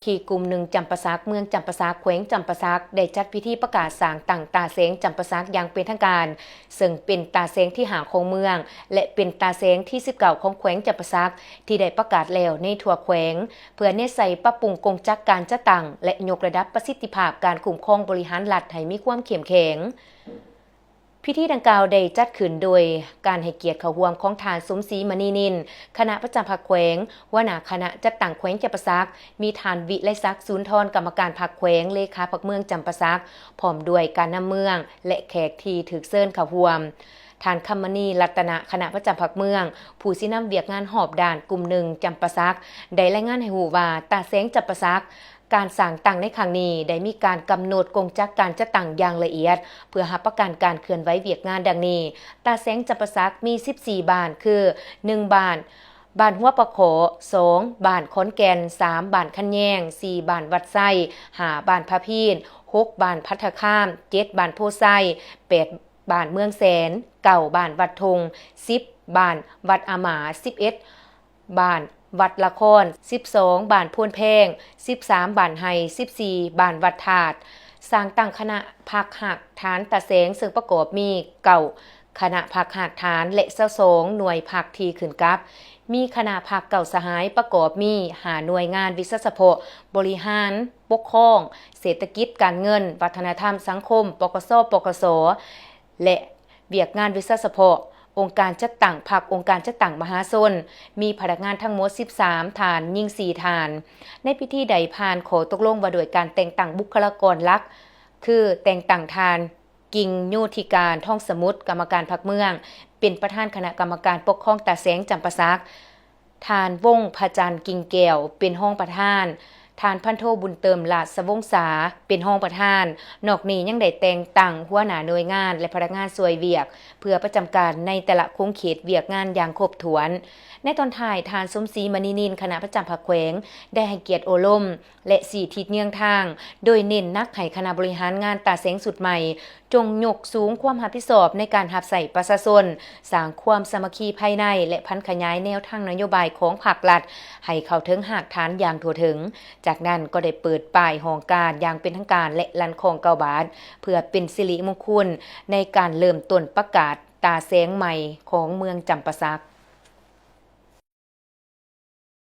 ທີ່ກຸ່ມໜຶ່ງຈຳປາສັກ ເມືອງຈຳປາສັກ ແຂວງຈຳປາສັກ ໄດ້ຈັດພິທີປະກາດສ້າງຕັ້ງຕາແສງຈຳປາສັກຢ່າງເປັນທາງການ, ເຊິ່ງເປັນຕາແສງທີຫ້າຂອງເມືອງ ແລະ ເປັນຕາແສງທີສິບເກົ້າຂອງແຂວງຈຳປາສັກ ທີ່ໄດ້ປະກາດແລ້ວໃນທົ່ວແຂວງ, ເພື່ອແນໃສ່ປັບປຸງກົງຈັກການຈັດຕັ້ງ ແລະ ຍົກລະດັບປະສິດທິພາບການຄຸ້ມຄອງບໍລິຫານລັດໃຫ້ມີຄວາມເຂັ້ມແຂງ. ພິທີດັ່ງກ່າວໄດ້ຈັດຂຶ້ນໂດຍການໃຫ້ກຽດເຂົ້າຮ່ວມຂອງທ່ານ ສົມສີ ມະນີນິນ ຄະນະປະຈຳພັກແຂວງ, ຫົວໜ້າຄະນະຈັດຕັ້ງແຂວງຈຳປາສັກ, ມີທ່ານ ວິໄລສັກ ສູນທອນ ກຳມະການພັກແຂວງ, ເລຂາພັກເມືອງຈຳປາສັກ, ພ້ອມດ້ວຍການນຳເມືອງ ແລະ ແຂກທີ່ຖືກເຊີນເຂົ້າຮ່ວມ. ທ່ານ ຄຳມະນີ ລັດຕະນະ ຄະນະປະຈຳພັກເມືອງ, ຜູ້ຊີ້ນຳວຽກງານຮອບດ້ານກຸ່ມໜຶ່ງຈຳປາສັກ ໄດ້ລາຍງານໃຫ້ຮູ້ວ່າ ຕາແສງຈຳປາສັກ ການສ້າງຕັ້ງໃນຄັ້ງນີ້ໄດ້ມີການກຳນົດກົງຈັກການຈັດຕັ້ງຢ່າງລະອຽດ ເພື່ອຮັບປະກັນການເຄື່ອນໄຫວວຽກງານດັ່ງນີ້. ຕາແສງຈຳປາສັກມີສິບສີ່ບ້ານ ຄື ໜຶ່ງ ບ້ານ ບ້ານຫົວປະຂໍ, ສອງ ບ້ານຂອນແກ່ນ, ສາມ ບ້ານຄັນແຍງ, ສີ່ ບ້ານວັດໄຊ, ຫ້າ ບ້ານພະພີນ, ຫົກ ບ້ານພັດທະຄາມ, ເຈັດ ບ້ານໂພໄຊ, ແປດ ບ້ານເມືອງແສນ, ເກົ້າ ບ້ານວັດທົ່ງ, ສິບ ບ້ານວັດອາໝາ, ສິບເອັດ ບ້ານວັດລະຄອນ, ສິບສອງ ບ້ານໂພນແພງ, ສິບສາມ ບ້ານໄຮ່, ສິບສີ່ ບ້ານວັດທາດ. ສ້າງຕັ້ງຄະນະພັກຮາກຖານຕາແສງ ເຊິ່ງປະກອບມີ ເກົ້າ ຄະນະພັກຮາກຖານ ແລະ ຊາວສອງ ໜ່ວຍພັກທີ່ຂຶ້ນກັບ. ມີຄະນະພັກເກົ້າສະຫາຍ ປະກອບມີ ຫ້າ ໜ່ວຍງານວິຊາສະເພາະ, ບໍລິຫານ, ປົກຄອງ, ເສດຖະກິດການເງິນ, ວັດທະນະທຳສັງຄົມ, ປກສ, ປກສ ແລະ ວຽກງານວິຊາສະເພາະ, ອົງການຈັດຕັ້ງພັກ, ອົງການຈັດຕັ້ງມະຫາຊົນ, ມີພະນັກງານທັງໝົດສິບສາມທ່ານ, ຍິງສີ່ທ່ານ. ໃນພິທີໄດ້ຜ່ານຂໍ້ຕົກລົງວ່າດ້ວຍການແຕ່ງຕັ້ງບຸກຄະລາກອນຫຼັກ ຄື ແຕ່ງຕັ້ງທ່ານ ກິ່ງໂຍທິການ ທອງສະໝຸດ ກຳມະການພັກເມືອງ ເປັນປະທານຄະນະກຳມະການປົກຄອງຕາແສງຈຳປາສັກ, ທ່ານ ວົງພະຈັນ ກິ່ງແກ້ວ ເປັນຮອງປະທານ, ທ່ານ ພັນໂທ ບຸນເຕີມ ລາດສະວົງສາ ເປັນຮອງປະທານ. ນອກນີ້ຍັງໄດ້ແຕ່ງຕັ້ງຫົວໜ້າໜ່ວຍງານ ແລະ ພະນັກງານຊ່ວຍວຽກ ເພື່ອປະຈຳການໃນແຕ່ລະຂົງເຂດວຽກງານຢ່າງຄົບຖ້ວນ. ໃນຕອນທ້າຍ, ທ່ານ ສົມສີ ມະນີນິນ ຄະນະປະຈຳພັກແຂວງ ໄດ້ໃຫ້ກຽດໂອ້ລົມ ແລະ ຊີ້ທິດເຍືອງທາງ, ໂດຍເນັ້ນໜັກໃຫ້ຄະນະບໍລິຫານງານຕາແສງຊຸດໃໝ່ ຈົ່ງຍົກສູງຄວາມຮັບຜິດຊອບໃນການຮັບໃຊ້ປະຊາຊົນ, ສ້າງຄວາມສາມັກຄີພາຍໃນ ແລະ ຜັນຂະຫຍາຍແນວທາງນະໂຍບາຍຂອງພັກລັດໃຫ້ເຂົ້າເຖິງຮາກຖານຢ່າງທົ່ວເຖິງ. ຈາກນັ້ນກໍໄດ້ເປີດປ້າຍຫ້ອງການຢ່າງເປັນທາງການ ແລະ ລັ່ນຄ້ອງເກົ້າບາດ ເພື່ອເປັນສິລິມຸງຄຸນໃນການເລີ່ມຕົ້ນປະກາດຕາແສງໃໝ່ຂອງເມືອງຈຳປາສັກ.